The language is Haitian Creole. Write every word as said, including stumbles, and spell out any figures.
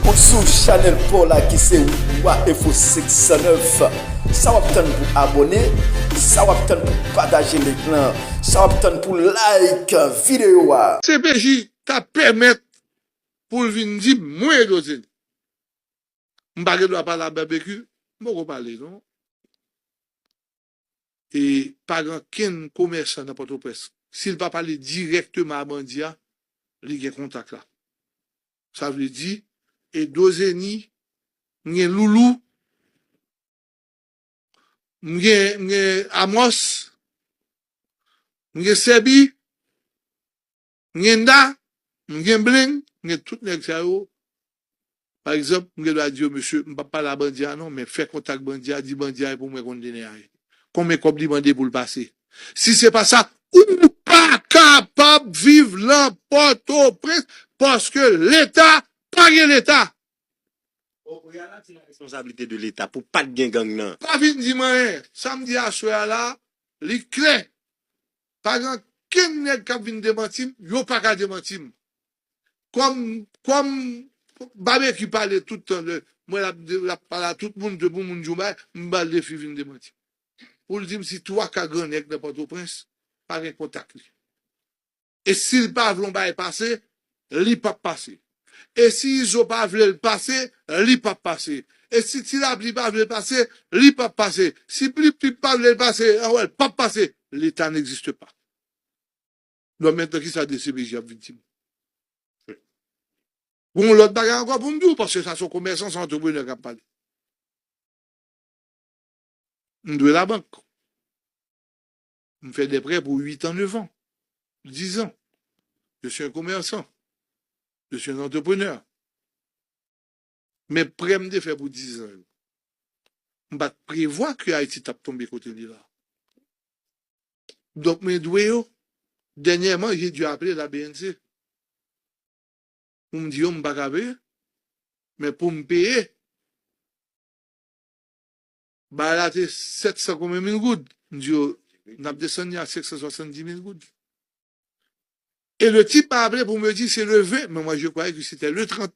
Ou sou chanèl pa w la ki se Wa Enfo senk san nèf. Sa w ap tann pou abòne? Sa w ap tann pou pataje link lan? Sa w ap tann pou like videyo a? C P J ta pèmèt pou l vin di m, mwen, Edozeni, m pa gen dwa pale a Babekyou, m poko pale non. E pa gen okenn komèsan nan Pòtoprens, si l pa pale dirèkteman a bandi a, li gen kontak la. Sa vle di, Edozeni, m gen Loulou, m gen, m gen Amos, m gen Sèbi, m gen Da, m gen Bling, m gen tout nèg sa yo. Pa egzanp, m gen dwa di yo, mesye, m p ap pale a bandi a non, men fè kontak bandi a, di bandi a e pou mwen konteynè a ye. Konbyen kòb li mande pou l pase? Si se pa sa, ou pa kapab viv lan Pòtoprens, paske Leta pa gen Leta. Bon, reality la responsabilité de l'État pou pa t gen gang nan. Pa vin di m anyen. Sa m di aswè a la, li klè. Pa gen okenn nèg k ap vin demanti m, yo pa ka demanti m. Kòm, kòm Babekyou pale tout tan de, mwen l ap, l ap pale a tout moun, de pou moun di yon bagay, m ba l defi vin demanti m. Pou l di m si twa ka gran nèg nan Pòtoprens pa gen kontak li. E si l pa vle yon bagay pase, li p ap pase. E si Izo pa vle l pase, li p ap pase. E si Ti Lapli pa vle l pase, li p ap pase. Si Plip Plip pa vle l pase, anwè, l p ap pase. L'État n'existe pas. Donk, mentnan, kisa D C P J ap vin di m? Gon lòt bagay ankò pou m di w, paske sa se yon komèsan, se yon antreprenè k ap pale. M dwe labank. M fè des prêts pour huit ans, neuf ans, dix ans. Je suis un commerçant. Je suis un entrepreneur. Men prè m te fè pou diz an yo, m pa t prevwa ke Ayiti t ap tonbe kote li la. Donk, mwen dwe yo. Dènyèman, j'ai dû appeler la B N C. Pou m di yo m pa ka peye. Men pou m peye, bagay la te sèt san konbyen mil goud. M di yo, n ap desann li a senk san swasanndis mil goud. Et le type m'a appelé pour me dire c'est le vingt, mais moi je croyais que c'était le trente.